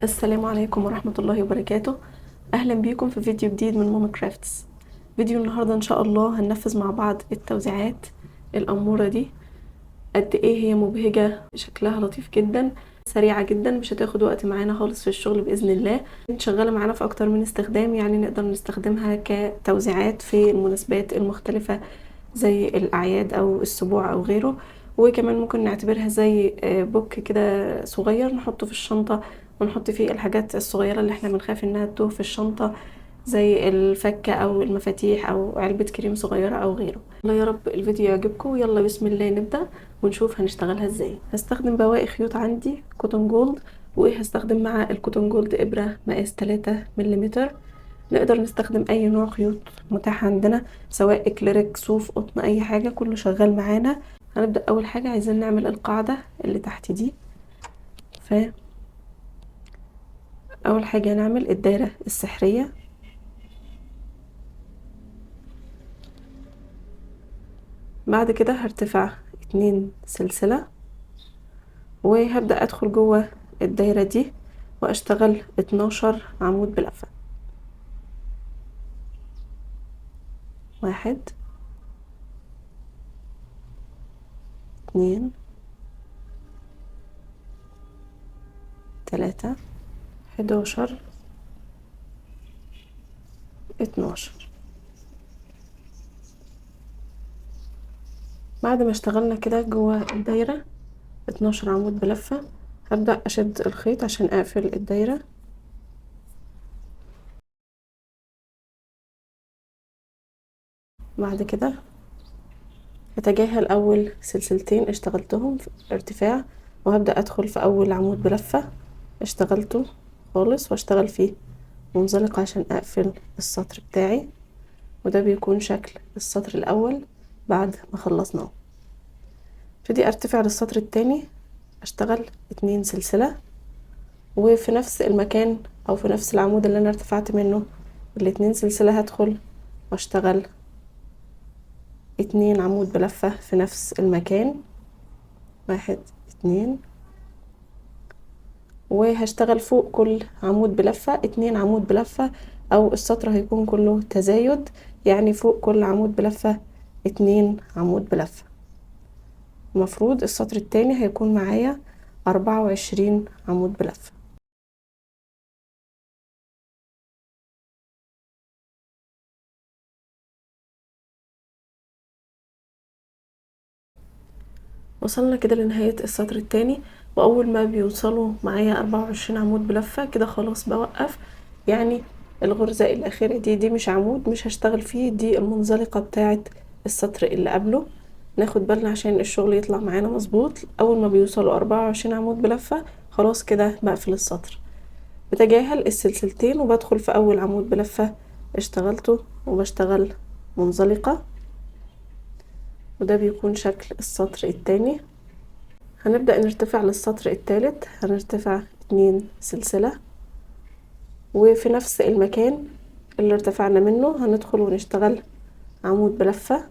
السلام عليكم ورحمة الله وبركاته. أهلا بيكم في فيديو جديد من ماما كرافتس. فيديو النهاردة إن شاء الله هننفذ مع بعض التوزيعات الأمورة دي. قد إيه هي مبهجة، شكلها لطيف جدا، سريعة جدا، مش هتاخد وقت معانا خالص في الشغل بإذن الله. شغالة معانا في أكتر من استخدام، يعني نقدر نستخدمها كتوزيعات في المناسبات المختلفة زي الأعياد أو السبوع أو غيره، وكمان ممكن نعتبرها زي بوك كده صغير نحطه في الشنطة ونحط فيه الحاجات الصغيرة اللي احنا بنخاف انها تتوه في الشنطة زي الفكة او المفاتيح او علبة كريم صغيرة او غيره. الله يا رب الفيديو يعجبكم. يلا بسم الله نبدأ ونشوف هنشتغلها ازاي. هستخدم بواقي خيوط عندي cotton gold، وهستخدم مع ال cotton gold ابرة مقاس 3 مليمتر. نقدر نستخدم اي نوع خيوط متاح عندنا، سواء اكليريك، صوف، قطن، اي حاجة، كله شغال معانا. هنبدأ اول حاجة عايزين نعمل القاعدة اللي تحت دي، ف اول حاجة نعمل الدايرة السحرية. بعد كده هرتفع 2 سلسلة وهبدأ ادخل جوه الدايرة دي واشتغل 12 عمود بلفة. 1، 2، 3، 11، 12. بعد ما اشتغلنا كده جوه الدايرة 12 عمود بلفة، هبدأ أشد الخيط عشان أقفل الدايرة. بعد كده هتجاهل أول سلسلتين اشتغلتهم في ارتفاع، وهبدأ أدخل في أول عمود بلفة اشتغلته خالص واشتغل فيه منزلق عشان أقفل السطر بتاعي، وده بيكون شكل السطر الأول بعد ما خلصناه. ابتدي ارتفع للسطر التاني، اشتغل 2 سلسلة، وفي نفس المكان او في نفس العمود اللي انا ارتفعت منه الاتنين سلسلة هدخل واشتغل 2 عمود بلفة في نفس المكان، 1، 2، وهشتغل فوق كل عمود بلفة 2 عمود بلفة، او السطر هيكون كله تزايد، يعني فوق كل عمود بلفة 2 عمود بلفة. المفروض السطر التاني هيكون معايا 24 عمود بلفة. وصلنا كده لنهاية السطر التاني، وأول ما بيوصلوا معايا 24 عمود بلفة كده خلاص بوقف. يعني الغرزة الأخيرة دي مش عمود، مش هشتغل فيه، دي المنزلقة بتاعة السطر اللي قبله. ناخد بالنا عشان الشغل يطلع معانا مظبوط. أول ما بيوصلوا 24 عمود بلفة خلاص كده بقفل السطر، بتجاهل السلسلتين وبدخل في أول عمود بلفة اشتغلته وبشتغل منزلقة، وده بيكون شكل السطر التاني. هنبدأ نرتفع للسطر التالت، هنرتفع 2 سلسلة، وفي نفس المكان اللي ارتفعنا منه هندخل ونشتغل عمود بلفة.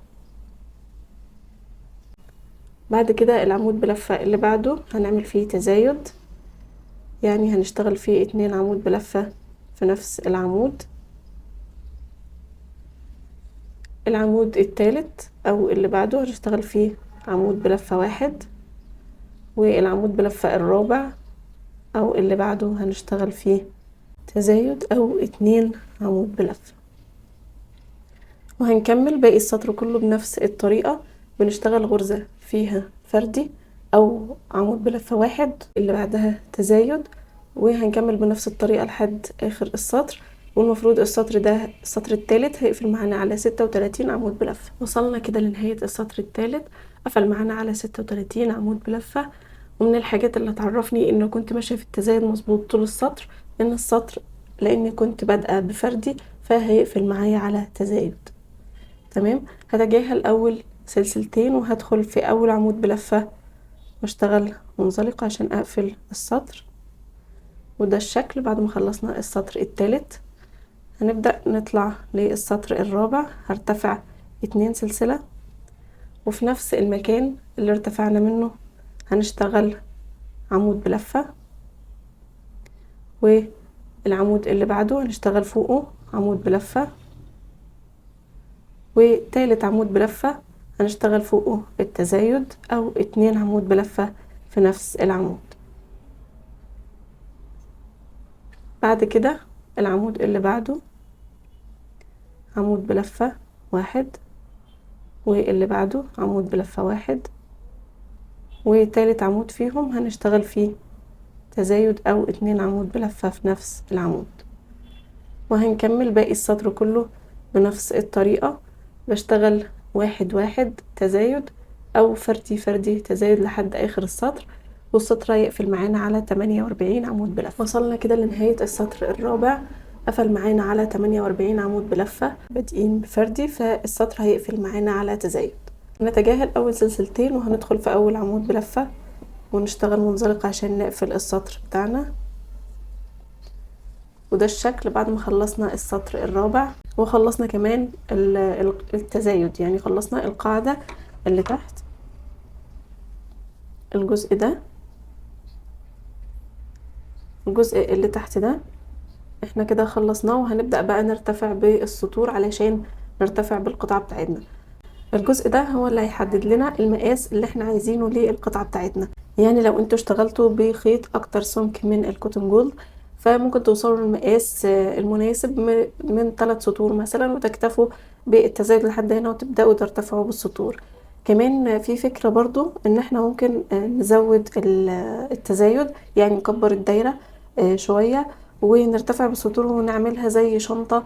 بعد كده العمود بلفة اللي بعده هنعمل فيه تزايد، يعني هنشتغل فيه 2 عمود بلفة في نفس العمود. العمود التالت او اللي بعده هنشتغل فيه عمود بلفة 1، والعمود بلفة الرابع او اللي بعده هنشتغل فيه تزايد او 2 عمود بلفة. وهنكمل باقي السطر كله بنفس الطريقة، بنشتغل غرزة فيها فردي او عمود بلفة 1 اللي بعدها تزايد، وهنكمل بنفس الطريقة لحد اخر السطر. والمفروض السطر ده السطر التالت هيقفل معانا على 36 عمود بلفة. وصلنا كده لنهاية السطر التالت، قفل معانا على 36 عمود بلفة. ومن الحاجات اللي تعرفني ان كنت ماشية في التزايد مظبوط طول السطر، ان السطر لاني كنت بادئة بفردي فهيقفل معايا على تزايد. تمام، هتجاهل اول سلسلتين وهدخل في اول عمود بلفة واشتغل منزلقة عشان اقفل السطر. وده الشكل بعد ما خلصنا السطر التالت. هنبدأ نطلع للسطر الرابع، هرتفع 2 سلسلة، وفي نفس المكان اللي ارتفعنا منه هنشتغل عمود بلفة، والعمود اللي بعده هنشتغل فوقه عمود بلفة، وتالت عمود بلفة هنشتغل فوقه التزايد او 2 عمود بلفة في نفس العمود. بعد كده العمود اللي بعده عمود بلفة 1، واللي بعده عمود بلفة 1، وتالت عمود فيهم هنشتغل فيه تزايد او 2 عمود بلفة في نفس العمود. وهنكمل باقي السطر كله بنفس الطريقة، بشتغل 1 1 تزايد او فردي فردي تزايد لحد اخر السطر، والسطر هيقفل معانا على 48 عمود بلفة. وصلنا كده لنهاية السطر الرابع، قفل معانا على 48 عمود بلفة، بادئين بفردي فالسطر هيقفل معانا على تزايد. نتجاهل اول سلسلتين وهندخل في اول عمود بلفة ونشتغل منزلق عشان نقفل السطر بتاعنا. وده الشكل بعد ما خلصنا السطر الرابع، وخلصنا كمان التزايد، يعني خلصنا القاعدة اللي تحت الجزء ده، الجزء اللي تحت ده احنا كده خلصناه. وهنبدأ بقى نرتفع بالسطور علشان نرتفع بالقطعة بتاعتنا. الجزء ده هو اللي هيحدد لنا المقاس اللي احنا عايزينه للقطعة بتاعتنا. يعني لو انتوا اشتغلتوا بخيط اكتر سمك من ال Cotton Gold فممكن توصلوا للمقاس المناسب من 3 سطور مثلا، وتكتفوا بالتزايد لحد هنا وتبدأوا ترتفعوا بالسطور. كمان في فكرة برضو ان احنا ممكن نزود التزايد، يعني نكبر الدايرة شوية ونرتفع بالسطور ونعملها زي شنطة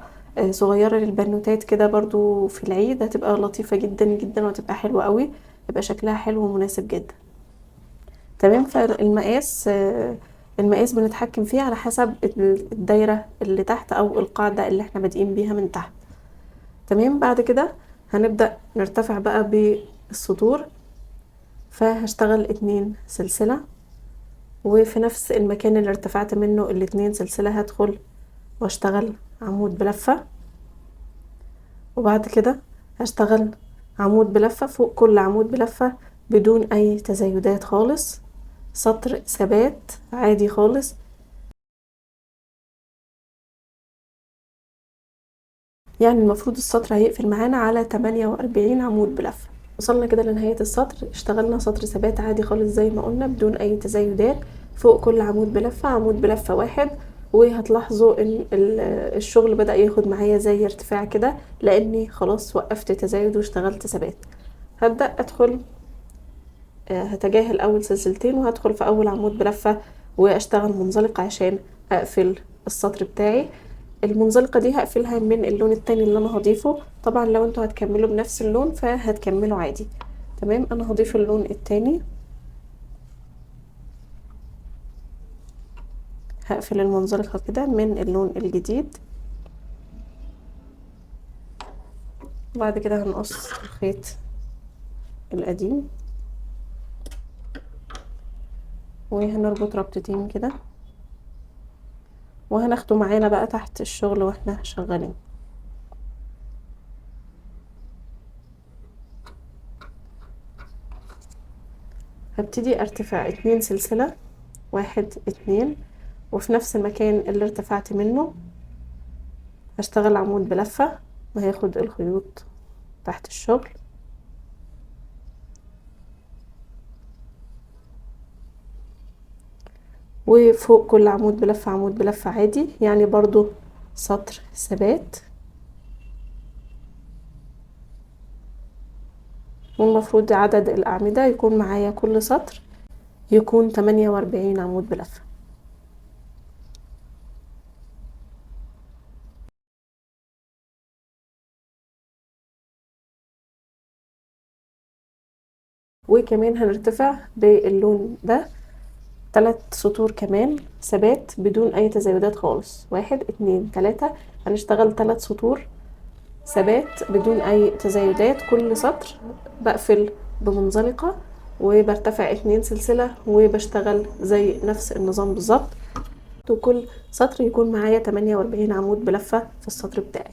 صغيرة للبنوتات كده برضو في العيد، هتبقى لطيفة جدا جدا وهتبقى حلوة قوي، يبقى شكلها حلو ومناسب جدا. تمام. فالمقاس المقاس بنتحكم فيه على حسب الدايرة اللي تحت او القاعدة اللي احنا بادئين بيها من تحت. تمام. بعد كده هنبدأ نرتفع بقى بالسطور، فهشتغل 2 سلسلة، وفي نفس المكان اللي ارتفعت منه الاتنين سلسلة هدخل واشتغل عمود بلفة، وبعد كده هشتغل عمود بلفة فوق كل عمود بلفة بدون اي تزايدات خالص، سطر ثبات عادي خالص. يعني المفروض السطر هيقفل معانا على 48 عمود بلفة. وصلنا كده لنهاية السطر، اشتغلنا سطر ثبات عادي خالص زي ما قلنا بدون اي تزايدات، فوق كل عمود بلفة عمود بلفة واحد. وهتلاحظوا ان الشغل بدأ ياخد معايا زي ارتفاع كده لاني خلاص وقفت تزايد واشتغلت ثبات. هبدأ ادخل، هتجاهل اول سلسلتين وهدخل في اول عمود بلفة واشتغل منزلق عشان اقفل السطر بتاعي. المنزلقة دي هقفلها من اللون التاني اللي انا هضيفه، طبعا لو انتوا هتكملوا بنفس اللون فهتكملوا عادي. تمام. انا هضيف اللون التاني، هقفل المنزلقة كده من اللون الجديد، وبعد كده هنقص الخيط القديم وهنربط ربطتين كده، وهناخده معانا بقى تحت الشغل واحنا شغالين. هبتدي ارتفع 2 سلسلة، 1 2، وفي نفس المكان اللي ارتفعت منه هشتغل عمود بلفة وهاخد الخيوط تحت الشغل. وفوق كل عمود بلفة عمود بلفة عادي، يعني برضو سطر ثبات. والمفروض عدد الأعمدة يكون معايا كل سطر يكون 48 عمود بلفة. وكمان هنرتفع باللون ده 3 سطور كمان ثبات بدون اي تزايدات خالص، 1 2 3. هنشتغل 3 سطور ثبات بدون اي تزايدات، كل سطر بقفل بمنزلقة وبرتفع 2 سلسلة وبشتغل زي نفس النظام بالظبط، وكل سطر يكون معايا 48 عمود بلفة في السطر بتاعي.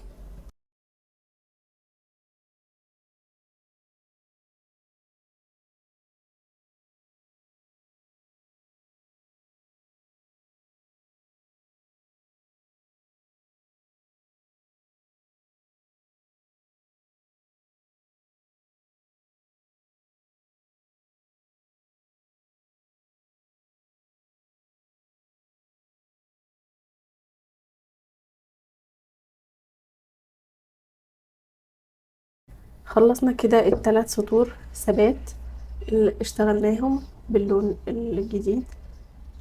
خلصنا كده الثلاث سطور ثبات اللي اشتغلناهم باللون الجديد،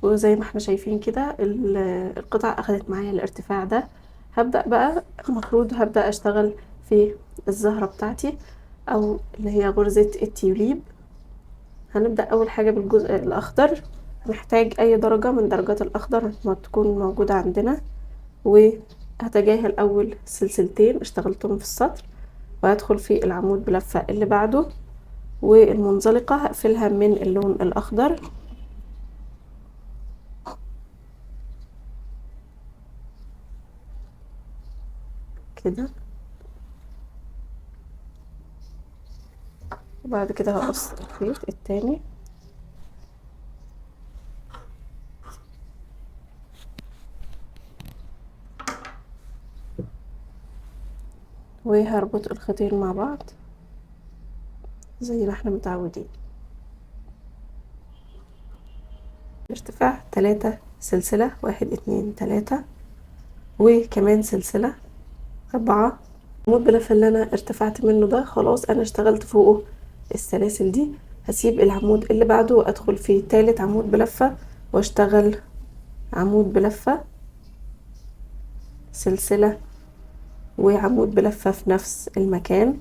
وزي ما احنا شايفين كده القطع اخدت معايا الارتفاع ده. هبدأ بقى، المفروض هبدأ اشتغل في الزهرة بتاعتي او اللي هي غرزة التيوليب. هنبدأ اول حاجة بالجزء الاخضر. محتاج اي درجة من درجات الاخضر ما تكون موجودة عندنا، وهتجاهل اول سلسلتين اشتغلتهم في السطر، وهدخل في العمود بلفة اللي بعده، والمنزلقة هقفلها من اللون الاخضر. كده، وبعد كده هقص الخيط التاني. وهربط الخيطين مع بعض زي ما احنا متعودين. ارتفاع 3 سلسلة، 1 2 3، وكمان سلسلة 4. العمود بلفة اللي انا ارتفعت منه ده خلاص انا اشتغلت فوقه السلاسل دي. هسيب العمود اللي بعده وادخل في تالت عمود بلفة واشتغل عمود بلفة، سلسلة، وعمود بلفة في نفس المكان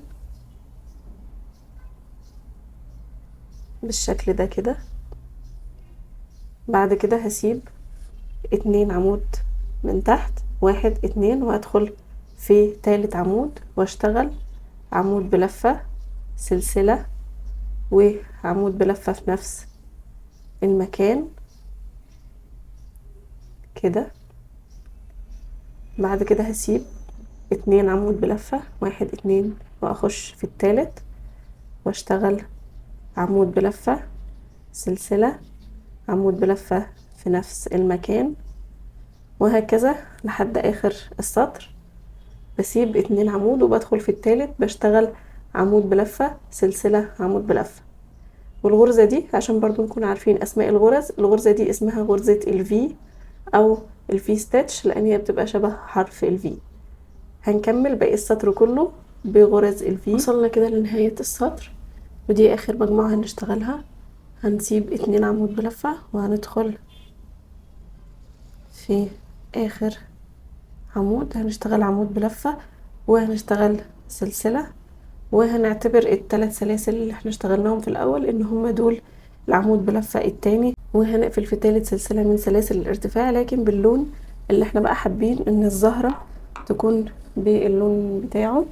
بالشكل ده كده. بعد كده هسيب 2 عمود من تحت، 1 2، وادخل في تالت عمود واشتغل عمود بلفة، سلسلة، وعمود بلفة في نفس المكان كده. بعد كده هسيب 2 عمود بلفة، 1 2، واخش في التالت واشتغل عمود بلفة، سلسلة، عمود بلفة في نفس المكان، وهكذا لحد اخر السطر. بسيب 2 عمود وبدخل في التالت بشتغل عمود بلفة، سلسلة، عمود بلفة. والغرزة دي عشان برضو نكون عارفين اسماء الغرز، الغرزة دي اسمها غرزة ال V او ال V stitch لان هي بتبقى شبه حرف ال V. هنكمل باقي السطر كله بغرز ال V. وصلنا كده لنهاية السطر، ودي اخر مجموعة هنشتغلها. هنسيب 2 عمود بلفة وهندخل في اخر عمود، هنشتغل عمود بلفة وهنشتغل سلسلة، وهنعتبر الثلاث سلاسل اللي احنا اشتغلناهم في الاول ان هما دول العمود بلفة التاني، وهنقفل في تالت سلسلة من سلاسل الارتفاع، لكن باللون اللي احنا بقى حابين ان الزهرة تكون باللون بتاعه.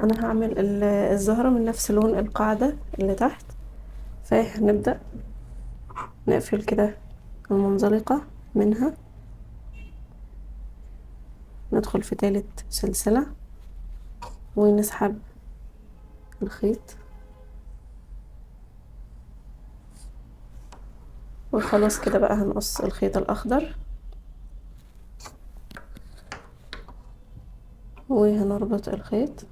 انا هعمل الزهرة من نفس لون القاعدة اللي تحت، فهنبدأ نقفل كده المنزلقة منها، ندخل في تالت سلسلة ونسحب الخيط، وخلاص كده بقى هنقص الخيط الأخضر وهنربط الخيط.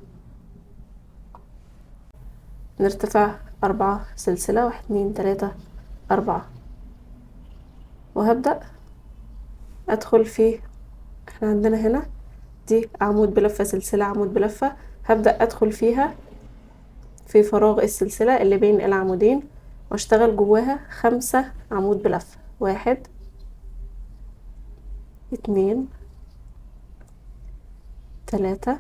نرتفع 4 سلسلة، 1 2 3 4، وهبدأ أدخل في، احنا عندنا هنا دي عمود بلفة سلسلة عمود بلفة، هبدأ أدخل فيها في فراغ السلسلة اللي بين العمودين واشتغل جواها 5 عمود بلفة، 1 2 3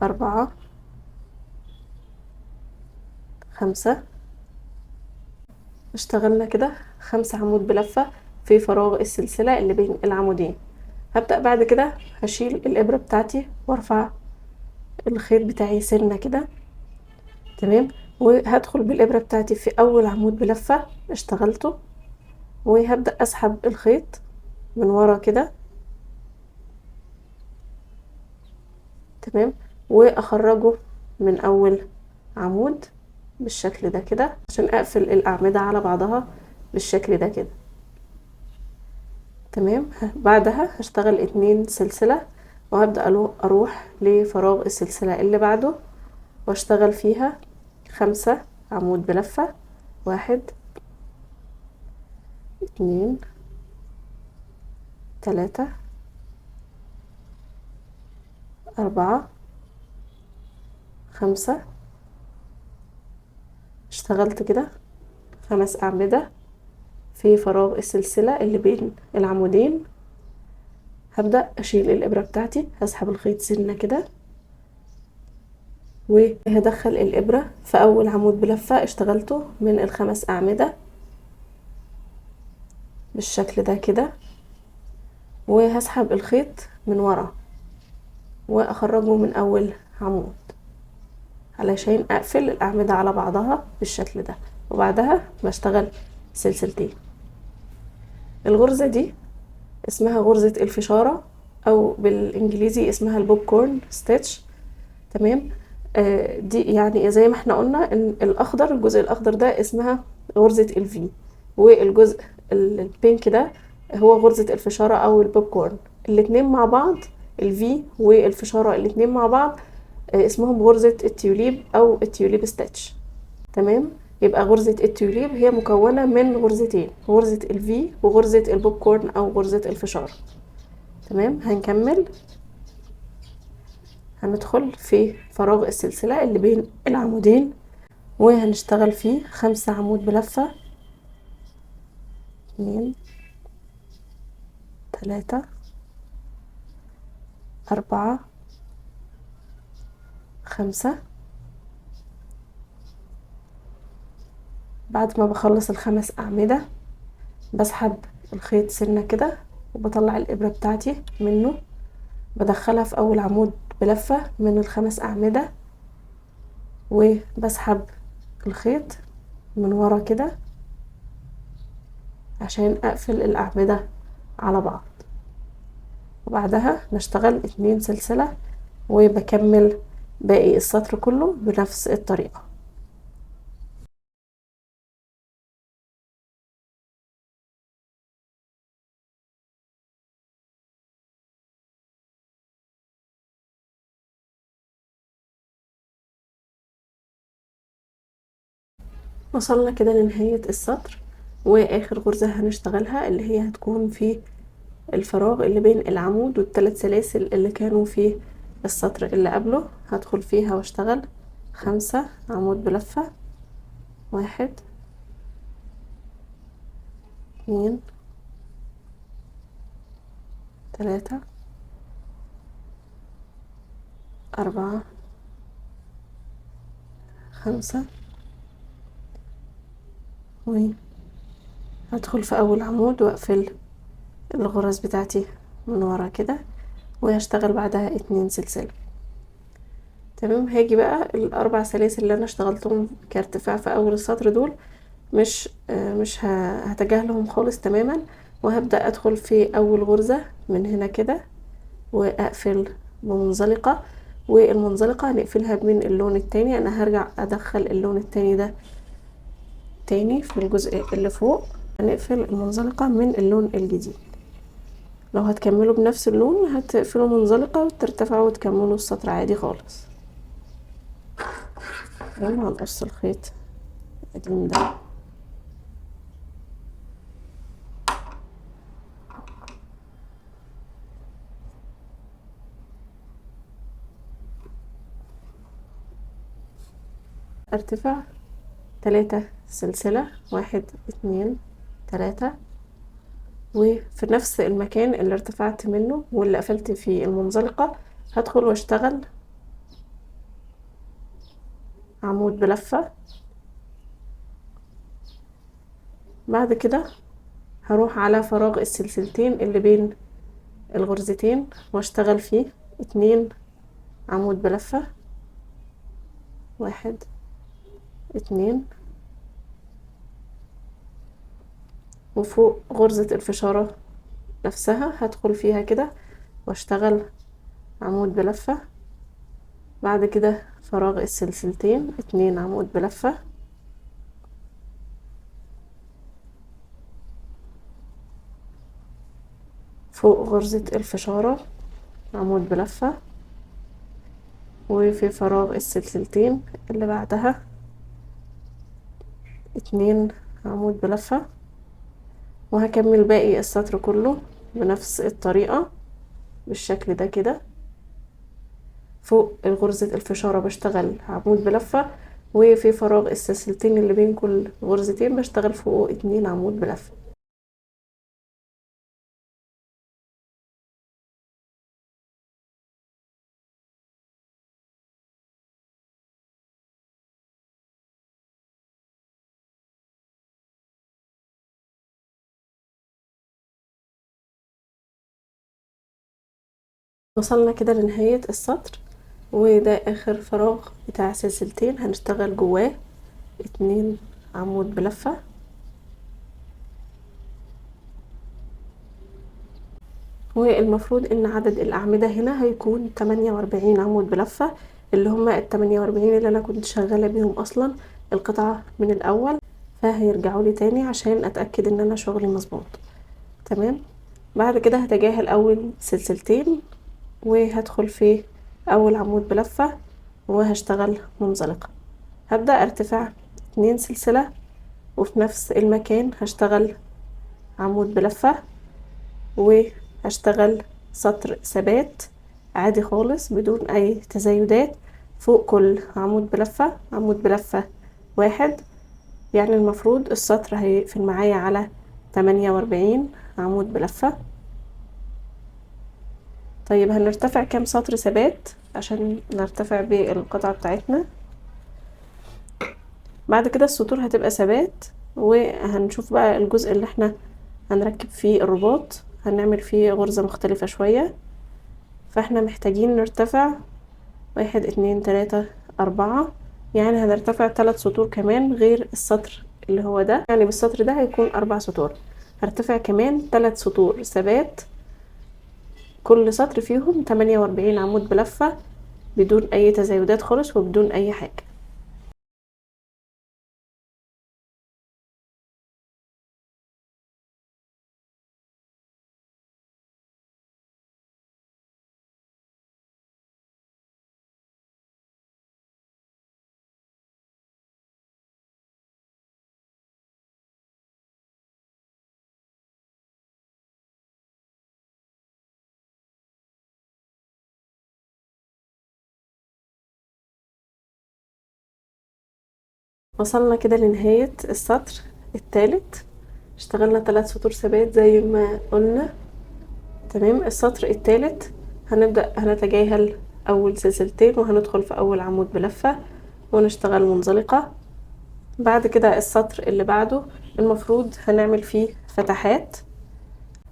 4 5. اشتغلنا كده 5 عمود بلفة في فراغ السلسلة اللي بين العمودين. هبدأ بعد كده هشيل الإبرة بتاعتي وارفع الخيط بتاعي سنة كده، تمام، وهدخل بالإبرة بتاعتي في أول عمود بلفة اشتغلته، وهبدأ أسحب الخيط من ورا كده، تمام، وأخرجه من أول عمود بالشكل ده كده عشان أقفل الأعمدة على بعضها بالشكل ده كده، تمام. بعدها هشتغل 2 سلسلة وهبدأ أروح لفراغ السلسلة اللي بعده واشتغل فيها 5 عمود بلفة، 1 2 3 4، 5. اشتغلت كده 5 أعمدة في فراغ السلسلة اللي بين العمودين. هبدأ أشيل الإبرة بتاعتي، هسحب الخيط سنة كده وهدخل الإبرة في أول عمود بلفة اشتغلته من ال5 أعمدة بالشكل ده كده، وهسحب الخيط من ورا وأخرجه من أول عمود علشان أقفل الأعمدة على بعضها بالشكل ده، وبعدها بشتغل سلسلتين. الغرزة دي اسمها غرزة الفشارة أو بالإنجليزي اسمها ال popcorn stitch. تمام. دي يعني زي ما احنا قلنا ان الجزء الاخضر ده اسمها غرزة ال V، والجزء ال pink ده هو غرزة الفشارة او البوب كورن. الاتنين مع بعض، ال V والفشارة الاتنين مع بعض، اسمهم غرزة التيوليب او ال tulip stitch. تمام. يبقى غرزة التيوليب هي مكونة من غرزتين، غرزة ال V وغرزة البوب كورن او غرزة الفشارة. تمام. هنكمل، هندخل في فراغ السلسلة اللي بين العمودين وهنشتغل فيه 5 عمود بلفة، 2، 3، 4، 5. بعد ما بخلص ال5 أعمدة بسحب الخيط سنة كده وبطلع الإبرة بتاعتي منه، بدخلها في أول عمود بلفة من ال5 أعمدة وبسحب الخيط من ورا كده عشان أقفل الأعمدة على بعض، وبعدها بشتغل 2 سلسلة وبكمل باقي السطر كله بنفس الطريقة. وصلنا كده لنهاية السطر، واخر غرزة هنشتغلها اللي هي هتكون في الفراغ اللي بين العمود والثلاث سلاسل اللي كانوا في السطر اللي قبله. هدخل فيها واشتغل 5 عمود بلفة، 1، 2، 3، 4، 5، وهدخل في أول عمود وأقفل الغرز بتاعتي من ورا كده، وهشتغل بعدها 2 سلسلة. تمام. هاجي بقى ال4 سلاسل اللي أنا اشتغلتهم كارتفاع في أول السطر دول مش هتجاهلهم خالص تماما، وهبدأ أدخل في أول غرزة من هنا كده وأقفل بمنزلقة، والمنزلقة هنقفلها من اللون التاني. أنا هرجع أدخل اللون التاني ده تاني في الجزء اللي فوق، هنقفل المنزلقة من اللون الجديد. لو هتكملوا بنفس اللون هتقفلوا منزلقة وترتفعوا وتكملوا السطر عادي خالص. تمام. هنقص الخيط القديم ده. ارتفع 3 سلسلة، 1، 2، 3، وفي نفس المكان اللي ارتفعت منه واللي قفلت فيه المنزلقة هدخل واشتغل عمود بلفة. بعد كده هروح على فراغ السلسلتين اللي بين الغرزتين واشتغل فيه 2 عمود بلفة، 1، 2، وفوق غرزة الفشارة نفسها هدخل فيها كده واشتغل عمود بلفة. بعد كده فراغ السلسلتين 2 عمود بلفة، فوق غرزة الفشارة عمود بلفة، وفي فراغ السلسلتين اللي بعدها 2 عمود بلفة، وهكمل باقي السطر كله بنفس الطريقة بالشكل ده كده. فوق غرزة الفشارة بشتغل عمود بلفة، وفي فراغ السلسلتين اللي بين كل غرزتين بشتغل فوقه 2 عمود بلفة. وصلنا كده لنهاية السطر، وده اخر فراغ بتاع سلسلتين هنشتغل جواه 2 عمود بلفة. والمفروض ان عدد الاعمدة هنا هيكون 48 عمود بلفة، اللي هما التمانية واربعين اللي انا كنت شغالة بيهم اصلا القطعة من الاول، فهيرجعوا لي تاني عشان اتأكد ان انا شغلي مظبوط. تمام. بعد كده هتجاهل اول سلسلتين وهدخل في اول عمود بلفة وهشتغل منزلقة. هبدأ ارتفع 2 سلسلة، وفي نفس المكان هشتغل عمود بلفة، وهشتغل سطر ثبات عادي خالص بدون اي تزايدات فوق كل عمود بلفة عمود بلفة واحد. يعني المفروض السطر هيقفل معايا على 48 عمود بلفة. طيب هنرتفع كام سطر ثبات عشان نرتفع بالقطعة بتاعتنا؟ بعد كده السطور هتبقى ثبات، وهنشوف بقى الجزء اللي احنا هنركب فيه الرباط هنعمل فيه غرزة مختلفة شوية. فاحنا محتاجين نرتفع 1 2 3 4، يعني هنرتفع 3 سطور كمان غير السطر اللي هو ده، يعني بالسطر ده هيكون 4 سطور. هرتفع كمان 3 سطور ثبات، كل سطر فيهم 48 عمود بلفة بدون اي تزايدات خالص وبدون اي حاجة. وصلنا كده لنهاية السطر الثالث، اشتغلنا 3 سطور ثبات زي ما قلنا. تمام. السطر الثالث هنتجاهل اول سلسلتين وهندخل في اول عمود بلفة ونشتغل منزلقة. بعد كده السطر اللي بعده المفروض هنعمل فيه فتحات،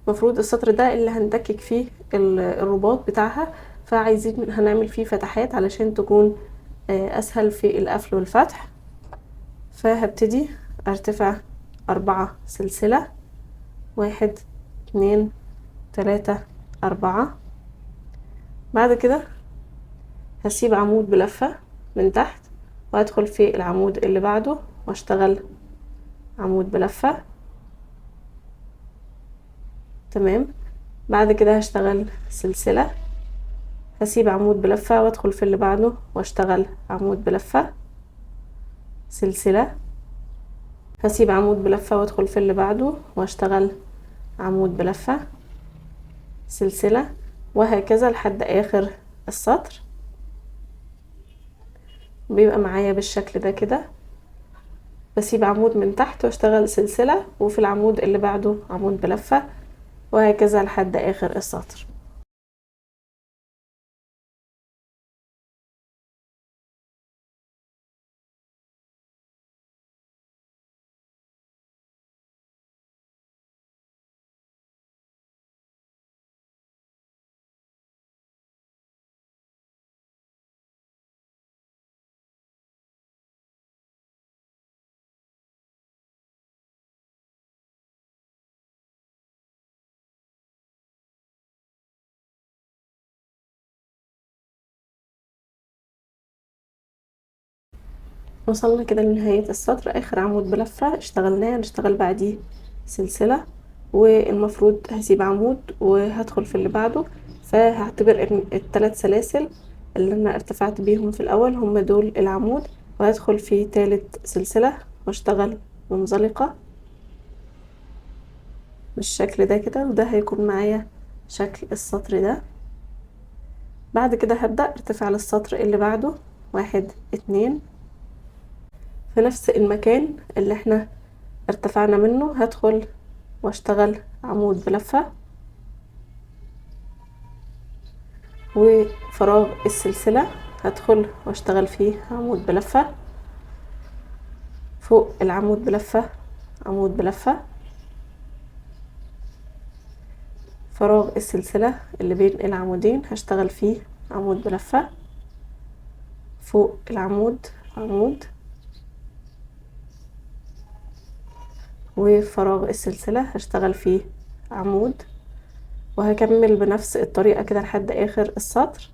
المفروض السطر ده اللي هندكك فيه الرباط بتاعها، فعايزين هنعمل فيه فتحات علشان تكون اسهل في القفل والفتح. فهبتدي ارتفع 4 سلسلة، 1 2 3 4. بعد كده هسيب عمود بلفة من تحت وهدخل في العمود اللي بعده واشتغل عمود بلفة. تمام. بعد كده هشتغل سلسلة، هسيب عمود بلفة وادخل في اللي بعده واشتغل عمود بلفة، سلسلة، هسيب عمود بلفة وادخل في اللي بعده واشتغل عمود بلفة، سلسلة، وهكذا لحد اخر السطر. بيبقى معايا بالشكل ده كده. بسيب عمود من تحت واشتغل سلسلة، وفي العمود اللي بعده عمود بلفة، وهكذا لحد اخر السطر. وصلنا كده لنهاية السطر. اخر عمود بلفة اشتغلناه هنشتغل بعديه سلسلة، والمفروض هسيب عمود وهدخل في اللي بعده، فهعتبر ان الثلاث سلاسل اللي انا ارتفعت بيهم في الاول هم دول العمود، وهدخل في تالت سلسلة واشتغل منزلقة بالشكل ده كده، وده هيكون معايا شكل السطر ده. بعد كده هبدأ ارتفع للسطر اللي بعده 1 2 في نفس المكان اللي احنا ارتفعنا منه. هدخل واشتغل عمود بلفة وفراغ السلسلة هدخل واشتغل فيه عمود بلفة، فوق العمود بلفة عمود بلفة، فراغ السلسلة اللي بين العمودين هشتغل فيه عمود بلفة، فوق العمود عمود، وفراغ السلسلة هشتغل فيه عمود. وهكمل بنفس الطريقة كده لحد آخر السطر،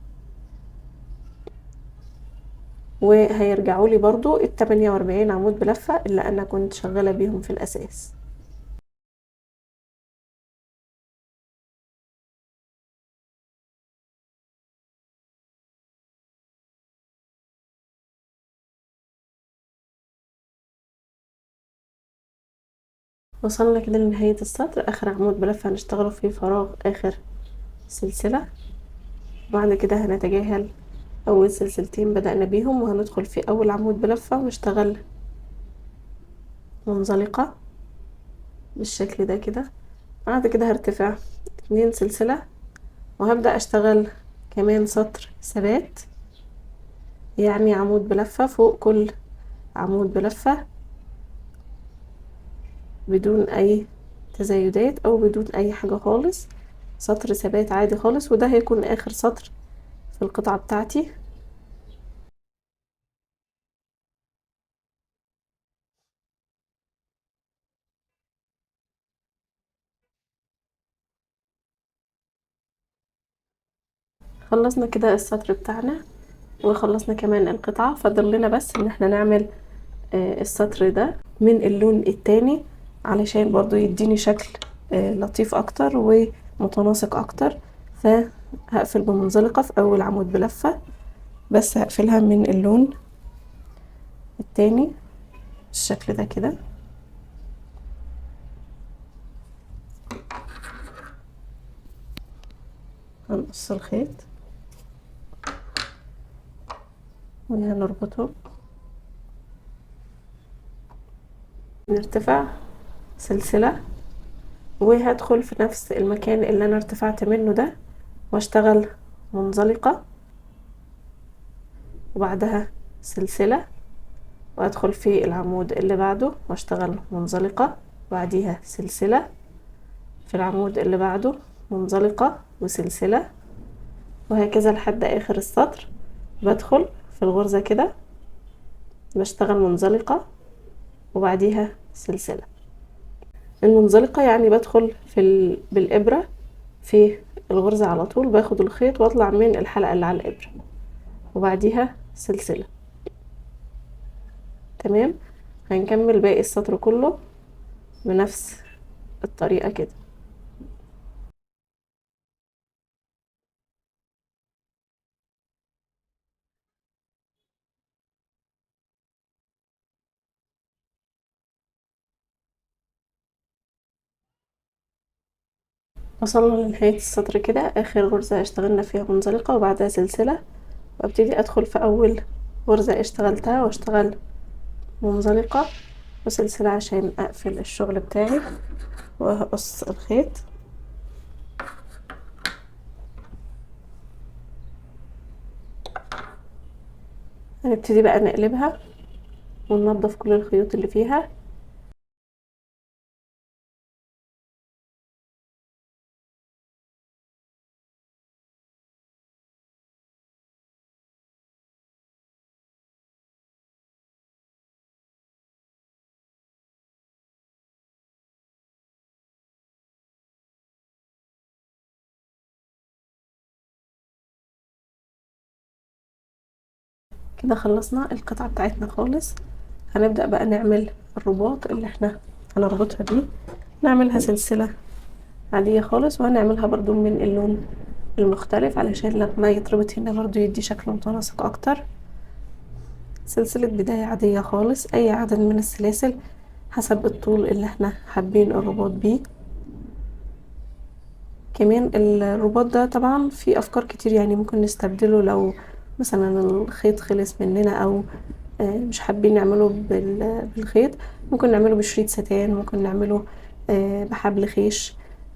وهيرجعوا لي برضو 48 عمود بلفة اللي أنا كنت شغالة بيهم في الأساس. وصلنا كده لنهاية السطر. آخر عمود بلفة هنشتغله في فراغ آخر سلسلة، بعد كده هنتجاهل أول سلسلتين بدأنا بيهم وهندخل في أول عمود بلفة ونشتغل منزلقة بالشكل ده كده. بعد كده هرتفع 2 سلسلة وهبدأ أشتغل كمان سطر ثبات، يعني عمود بلفة فوق كل عمود بلفة بدون أي تزايدات أو بدون أي حاجة خالص، سطر ثبات عادي خالص. وده هيكون آخر سطر في القطعة بتاعتي. خلصنا كده السطر بتاعنا وخلصنا كمان القطعة. فاضل لنا بس ان احنا نعمل السطر ده من اللون التاني علشان برضو يديني شكل لطيف اكتر ومتناسق اكتر. فهقفل بمنزلقة في اول عمود بلفة، بس هقفلها من اللون التاني بالشكل ده كده. هنقص الخيط وهنربطه، نرتفع سلسلة وهدخل في نفس المكان اللي انا ارتفعت منه ده واشتغل منزلقة وبعدها سلسلة، وادخل في العمود اللي بعده واشتغل منزلقة وبعديها سلسلة، في العمود اللي بعده منزلقة وسلسلة، وهكذا لحد اخر السطر. بدخل في الغرزة كده بشتغل منزلقة وبعديها سلسلة. المنزلقة يعني بدخل بالإبرة في الغرزة على طول، باخد الخيط واطلع من الحلقة اللي على الإبرة وبعديها سلسلة. تمام، هنكمل باقي السطر كله بنفس الطريقة كده. وصلنا لنهاية السطر كده، آخر غرزة اشتغلنا فيها منزلقة وبعدها سلسلة، وابتدي ادخل في اول غرزة اشتغلتها واشتغل منزلقة وسلسلة عشان اقفل الشغل بتاعي، وهقص الخيط. هنبتدي بقى نقلبها وننضف كل الخيوط اللي فيها. كده خلصنا القطعة بتاعتنا خالص. هنبدأ بقى نعمل الرباط اللي احنا هنربطها بيه، نعملها سلسلة عادية خالص، وهنعملها برضو من اللون المختلف علشان لما يتربط هنا برضو يدي شكل متناسق اكتر. سلسلة بداية عادية خالص، اي عدد من السلاسل حسب الطول اللي احنا حابين الرباط بيه. كمان الرباط ده طبعا في افكار كتير، يعني ممكن نستبدله لو مثلا الخيط خلص مننا او مش حابين نعمله بالخيط، ممكن نعمله بشريط ستان، ممكن نعمله بحبل خيش،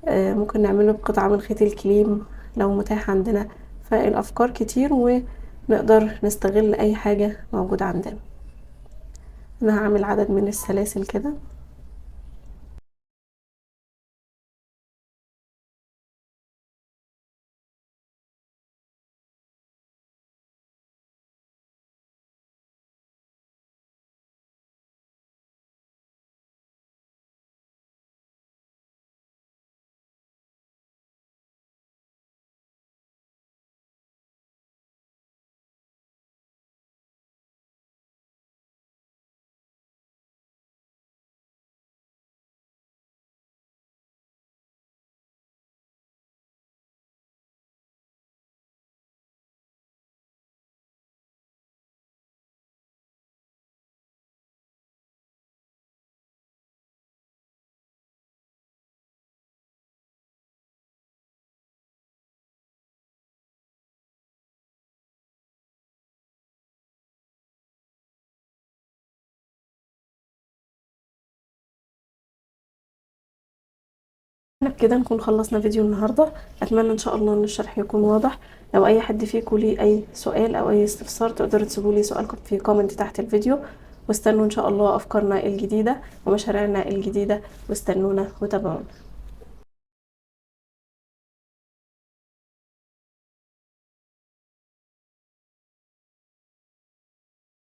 ممكن نعمله بقطعة من خيط الكليم لو متاح عندنا. فالافكار كتير ونقدر نستغل اي حاجة موجودة عندنا. انا هعمل عدد من السلاسل كده. احنا بكده نكون خلصنا فيديو النهارده. اتمنى ان شاء الله ان الشرح يكون واضح. لو اي حد فيكم ليه اي سؤال او اي استفسار تقدروا تسيبوا لي سؤالكم في comment تحت الفيديو، واستنوا ان شاء الله افكارنا الجديده ومشاريعنا الجديده، واستنونا وتابعونا.